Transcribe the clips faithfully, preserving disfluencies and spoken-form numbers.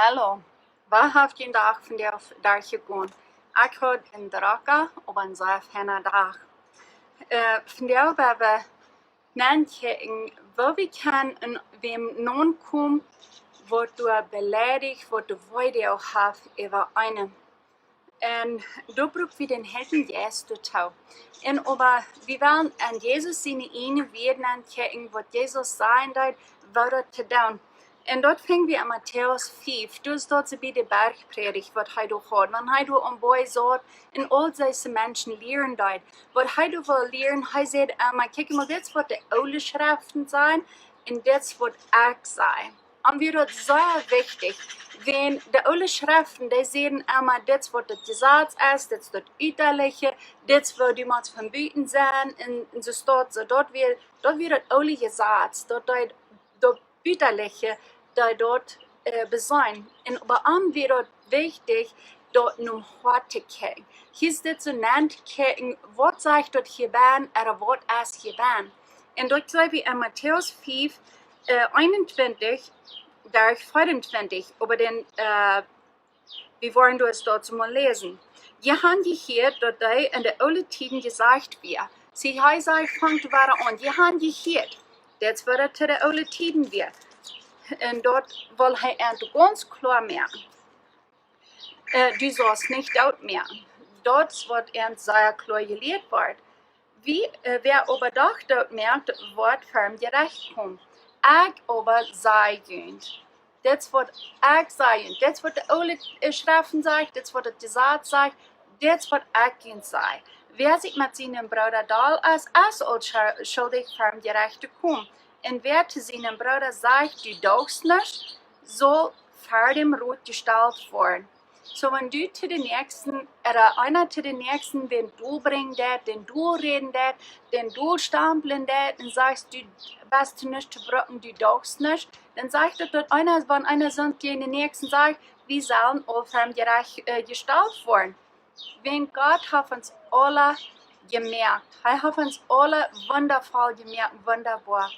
Hallo, woo haft jun Dach vondoag, Dach jegonen? Ekj haud een drocka, oba een sea feina Dach. Äh, vondoag woa wie nankjikjen, woo wie kjennen wäm nokomen, waut doa beleidicht, waut doa Weedoag haft äwa eenen. Un doa bruck wie dän Heiljen Jeist doatoo. Un oba wie wellen aun Jesus siene ieejne Wieed nankjikjen, waut Jesus sajen deed, woo daut to doonen. Un daut finj wie en Matäus fief, doa es daut soo bie de Bergprädicht, waut hee doa haud. Wan hee doa aum Boajch saut un aul dise Menschen lieren deed. Waut hee doa wull lieren, hee säd emma: "Kjikj mol, dit es waut de oole Schreften sajen, un dit es waut ekj saj." Un wia daut sea wichtich, wiels de oole Schreften, dee säden emma: "Dit es waut daut Jesaz es, dit es daut Utaliche, dit es woo du motst von buten sennen," un, un soo steit soo, daut wia, daut wia daut oole Jesaz, daut dee daut Utaliche, dee daut, äh, beseenen. Un bie am wia daut wichtich, daut nom Hoat to kjikjen. Hia es dit soo nankjikjen, waut sajcht daut hia bennen, ooda waut es hia bennen. Un daut seen wie en Matäus fief, äh, eenuntwintich, Varsch veeauntwintich, äwa dän, äh, wie woaren daut doa mol läsen. "Jie haben jehieet, daut daut en de oole Tieden jesajcht wia." See, hee sajcht, fangt wada aun: "Jie haben jehieet." Dit es waut to de oole Tieden wia. Un daut well hee an gaunz kloa moaken. Äh, du saust nich doot moaken. Daut es waut an sea kloa jelieet woat. Wie, äh, wäa oba doch doot moakt, woat verm Jerecht komen. Ekj oba saj junt, dit es waut ekj saj junt, dit es waut de oole, äh, Schreften sajcht, dit es waut daut Jesaz sajcht, dit es waut ekj junt saj. Wäa sikj met sienen Brooda doll es, es aul scha-, schuldich verm Jerecht to komen. Un wäa to sienen Brooda sajcht: "Du doost nuscht," saul ver dän Rot jestalt woaren. Soo, wan du to dän Näakjsten, ooda eena to dän Näakjsten dän Dol brinjen deit, dän Dol räden deit, dän Dol stampeln deit, un sajcht: "Du best to nuscht to brucken, du doost nuscht," dan sajcht daut, daut eena, wan eena soont jäajen dän Näakjsten sajcht, wie sellen aul verm Jerecht, äh, jestalt woaren. Wiels Gott haft ons aule jemoakt. Hee haft ons aule wundavoll jemoakt, wundaboa.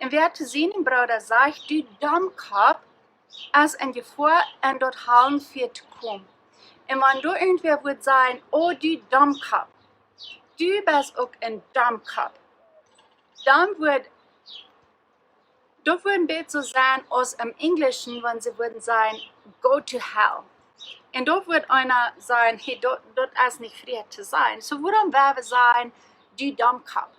Un wäa to sienen Brooda sajcht: "Du Domkopp," es en Jefoa, en daut Hallenfia to komen. Un wan doa irjentwäa wudd sajen: "O du Domkopp, du best uk een Domkopp," dan wudd, daut wudd een bät soo sennen aus em Enjlischen, wan see wudden sajen: "Go to hell." Un daut wudd eena sajen: "Hey, daut, daut es nich frie to sennen." Soo, wuarom woa wie sajen: "Du Domkopp"?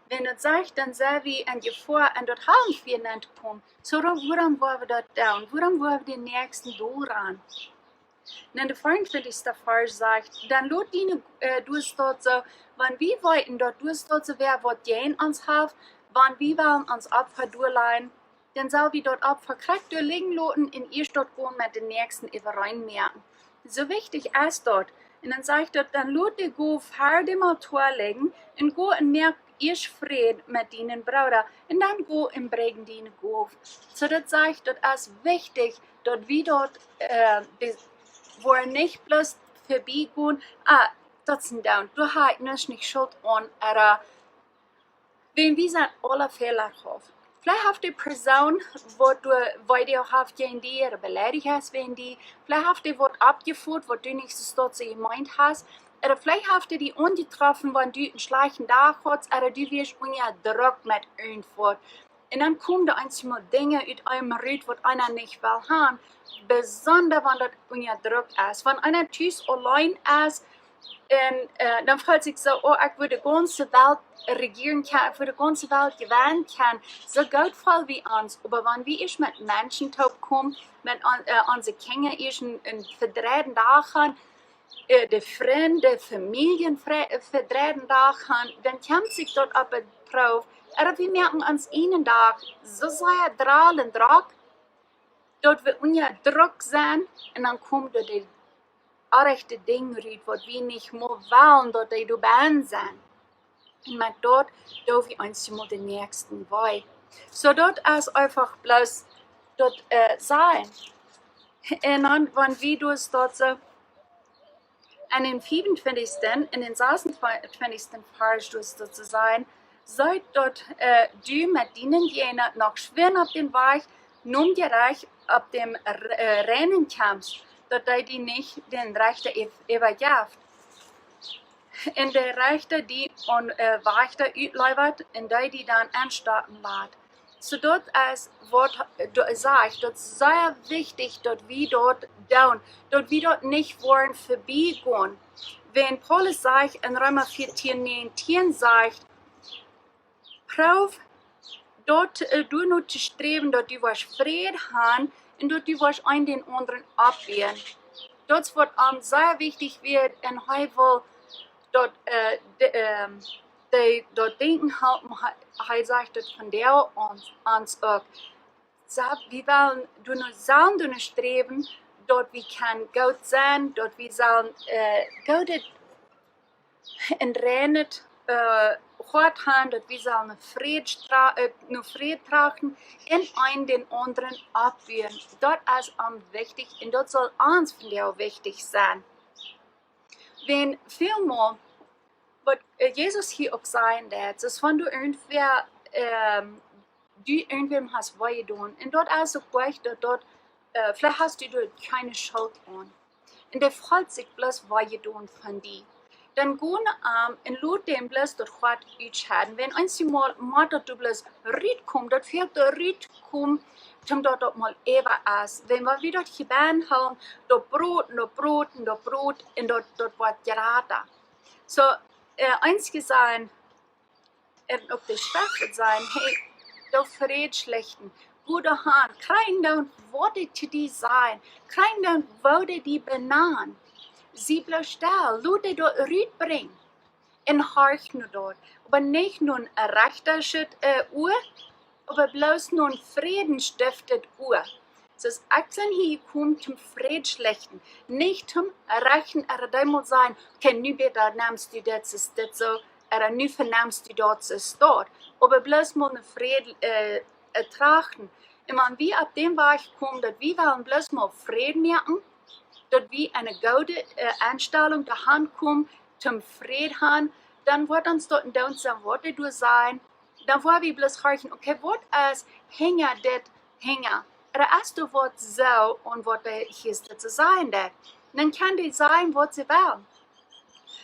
Wan daut sajcht, dan sent wie en Jefoa, en daut Hallenfia nenn to komen. Soo, wuarom woa wie daut doonen? Wuarom woa wie dän Näakjsten doll rannen? Un en de veeauntwintichste Varsch sajcht: "Dan lot diene, äh, doa steit soo, wan wie weeten, daut doa steit soo wäa waut jäajen ons haft, wan wie wellen ons Opfa doa lajen, dan sell wie daut Opfa krakjt doa lijen loten un ieescht daut gonen met dän Näakjsten äwareen moaken." Soo wichtich es daut. Un dan sajcht daut: "Dan lot de Gow ver dän Altoa lijen un go un moak ieescht Fräd met dienen Brooda, un dan go un brinj diene Gow." Soo, daut sajcht, daut es wichtich, daut wie daut, äh, be-, woaren nich bloos verbie gonen: "Ah, daut es een Doont, doa hab ekj nuscht, nich Schult aun," ooda, wiels wie sent aule fälahauft. Veleicht haft de Persoon, waut doa Weedoag haft jäajen die, ooda beleidicht es wäajen die, veleicht haft dee waut aufjefoat, waut du nich soo steit soo jemeent hast, ooda veleicht haft dee die aunjetroffen, wan du een schlajchten Dach haudst, ooda du wieescht unjadrekjt met irjentwaut. Un dan komen doa eenjemol Dinja ut eenem rut, waut eena nich well haben, besonda wan daut unjadrekjt es. Wan eena tus auleen es, un, äh, dan feelt sikj soo: "Oh, ekj wudd de gaunze Welt rejieren kjennen, ekj wudd de gaunze Welt jewennen kjennen." Soo goot feel wie ons, oba wan wie ieescht met Menschen toopkomen, met on-, äh, onse Kjinja ieescht een, een vedreiden Dach haben, äh, de Frind, de Famielje fre-, äh, vedreiden Dach haben, dan kjemt sikj daut opp de Proow. Ooda wie moaken ons eenen Dach soo sea droll un drock, daut wie unjadrekjt sent, un dan komen doa de orrajchte Dinja rut, waut wie nich mol wellen, daut dee doa bennen sent. Un met daut doo wie eenjemol dän Näakjsten wee. Soo, daut es eefach bloos daut, äh, sajen. Un dan, wan wie doa steit soo, en dän fiefuntwintichsten un dän sasuntwintichsten Varsch, doa steit soo sajen, soo daut, äh, du met dienen Jäajna noch schwind opp dän Wajch nom Jerecht opp däm r- äh, reinen Kjemst, daut dee die nich dän Rechta äw- äwajeft. Un de Rechta die aun äh, Wajchta utleewat un dee die dan aunstoten lat. Soo daut es waut do- sajcht, daut es sea wichtich daut wie daut doonen, daut wie daut nich woaren verbie gonen. Wan Paulus sajcht en Reema vieetieen näajentieen, sajcht, proow daut äh, du no to sträwen daut du woascht Fräd han un daut du woascht een dän aundren oppbuen. Daut es waut am sea wichtich wia un hee wull daut äh, de, ähm, dee daut denkjen halpen. Hee, hee sajcht daut vondoag ons, ons uk. Soo, wie wellen doano, sellen doano sträwen daut wie kjennen goot sennen, daut wie sellen äh, goodet un reinet äh, Hoat han, daut wie sellen no Fräd tra- äh, no Fräd trachten un een dän aundren oppbuen. Daut es am wichtich un daut saul ons vondoag wichtich sennen. Wan väl mol waut äh, Jesus hia uk sajen deed, es wan du irjentwäa, ähm, du irjentwäm hast wee jedonen un daut es uk goot, daut daut äh, veleicht hast du doa kjeene Schult aun. Un dee feelt sikj bloos wee jedonen von die. Dan go no am un lot däm bloos daut Hoat utschedden. Wan eenjemol mott daut du bloos rutkomen, daut fält doa rutkomen, toom daut daut mol äwa es. Wan, wan wie daut hia bennen hoolen, daut brot un daut brot un daut brot un daut, daut woat jrata. Soo, äh, eenje sajen, un uk de Schreft sajen, hey, doo Fräd schlichten, go doa han, kjrieech dan waut dee to die sajen, kjrieech dan woo dee die benanen. Sie bloos stell, lot dee daut rutbrinjen un horch no daut. Oba nich no een rechtaschet äh, Ua, oba bloos no een frädenstiftjet Ua. Soo, ekj sie hia jekomen toom Fräd schlichten, nich toom rechten, ooda dee mol sajen, okay, nu bäta nemst du dit, es dit soo, ooda nu venemst du daut, es daut. Oba bloos mol no Fräd äh, äh, trachten. Un wan wie opp däm Wajch komen, daut wie wellen bloos mol Fräd moaken, daut wie eene goode äh, Enstalunk doahan komen, toom Fräd han, dan woat ons daut een Doont sennen, waut dee doa sajen, dan woa wie bloos horchen, okay, waut es hinja dit, hinja? Ooda es doa waut soo aun waut dee hia dit to sajen deed? Dan kjennen dee sajen waut see wellen.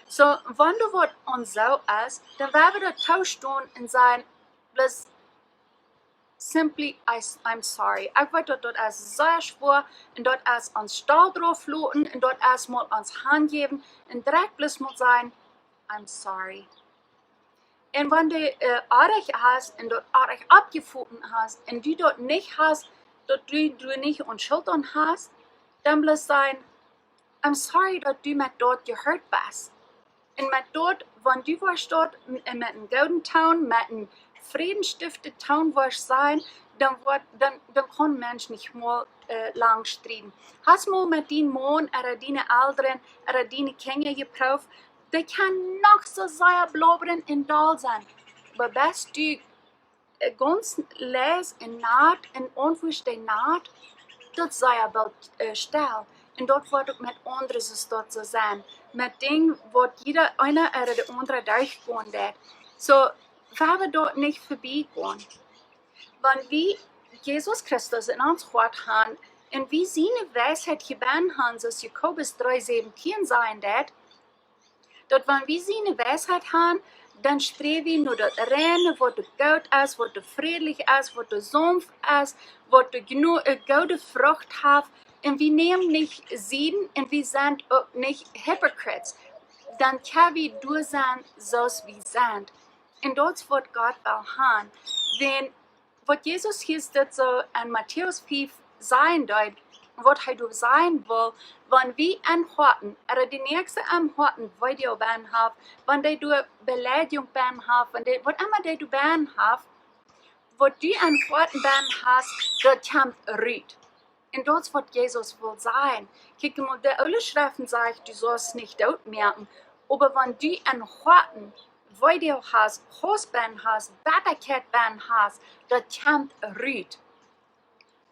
Soo, wan doa waut aun soo es, dan woa wie daut toostonen un sajen, bloos simply, I, I'm sorry. Ekj weet daut daut es sea schwoa un daut es ons stolt drauf loten un daut es mol ons hanjäwen un direkt bloos mol sajen, I'm sorry. Un wan du äh, oajch hast un daut oajch oppjefoten hast un du daut nich hast, daut du, du nich aun Schult aun hast, dan bloos sajen, I'm sorry daut du met daut jehieet best. Un met daut, wan du woascht daut m- äh, met een gooden Toon, met een frädenstiftjet Toon woascht sajen, dan woat, dan, dan kaun een Mensch nich mol äh, lang strieden. Hast mol met dien Maun ooda diene Elren ooda diene Kjinja jeprooft, dee kjennen noch soo sea blaubren un doll sennen. Oba best du äh, gaunz leis un nat un auntwuatst dee nat, daut es sea boolt äh, stell. Un daut woat uk met aundre soo daut soo sennen. Met Dinja waut jieda eena ooda de aundra derchgonen deit. Soo, woa wie daut nich verbie gonen. Wan wie Jesus Christus en ons Hoat han un wie siene Weisheit jebennen han, soo aus Jakobus dree säwentieen sajen deit, daut wan wie siene Weisheit han, dan sträw wie no daut reine, waut doa goot es, waut doa frädlich es, waut doa saunft es, waut doa jeno- äh, goode Frucht haft. Un wie nämen nich Sieden un wie sent uk nich hypocrites. Dan kjenn wie doa sennen soo aus wie sent. Un daut es waut Gott well han. Wan waut Jesus hia dit soo en Matäus fief sajen deed, waut hee doa sajen wull, wan wie em Hoaten, ooda de Näakjste em Hoaten, waut dee bennen haft, wan dee doa Beleidigung bennen haft, wan dee, waut emma dee doa bennen haft, waut du em Hoaten bennen hast, daut kjemt rut. Un daut es waut Jesus wull sajen. Kjikj mol, de Oole Schreft sajcht, du saust nich doot moaken, oba wan du em Hoaten Weedoag hast, Hauss bennen hast, Bettakjeit bennen hast, daut kjemt rut.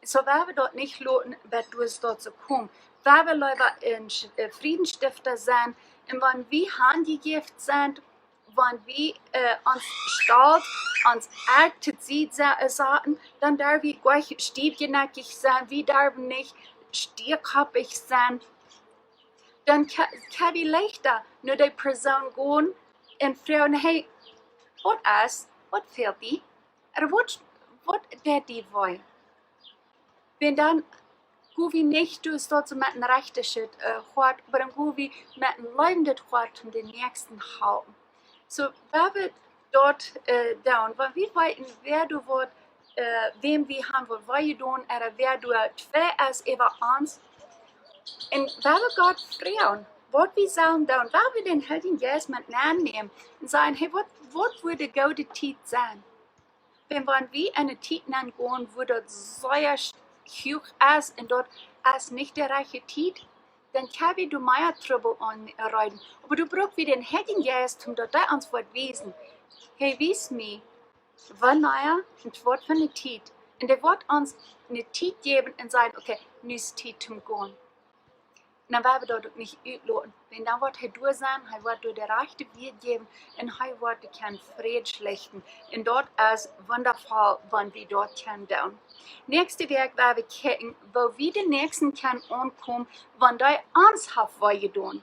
Soo woa wie daut nich loten, bat doa es daut soo kjemt. Woa wie leewa een Sch- äh, Frädensstifta sennen. Un wan wie hanjejäft sent, Wan wie ons Stolt, ons Ekj to Sied saten, dan derw wie goa nich stiefjenekjich senn, wie derwen nich stiekoppich senn. Dan kjenn wie leichta no de Persoon gonen un froagen: Hey, waut es, waut fält die? Ooda waut deit die wee? Wan dan go wie nich, du, soo met en rajchtjet Hoat, oba dan go wie met en leewendet Hoat toom dän Näakjsten halpen. Soo, wan wie daut doonen, wan wie weeten, wäa doa waut, wäm wie han waut wee jedonen, ooda wäa doa twei es äwa ons, un wan wie Gott froagen, waut wie sellen doonen, wan wie dän Heiljen Jeist met nenn nämen un sajen: Hey, waut wudd de goode Tiet senn? Wan, wan wie en ne Tiet nenn gonen, wua daut sea huach es un daut es nich de rajchte Tiet, dan kjenn wie doa mea Trubbel aunrechten. Oba doa bruck wie dän Heiljen Jeist, toom daut dee ons woat wiesen: Hey, wies mie, wanea un waut fa ne Tiet. Un dee woat ons ne Tiet jäwen un sajen: Okay, nu es Tiet toom gonen. Un dan woa wie daut uk nich utloten, wiels dan woat hee doa senn, hee woat doa de rajchte Wieed jäwen un hee woat doa kjennen Fräd schlichten. Un daut es wundavoll, wan wie daut kjennen doonen. Näakjste Wäakj woa wie kjikjen, woo wie dän Näakjsten kjennen aunkomen, wan dee ons haft wee jedonen.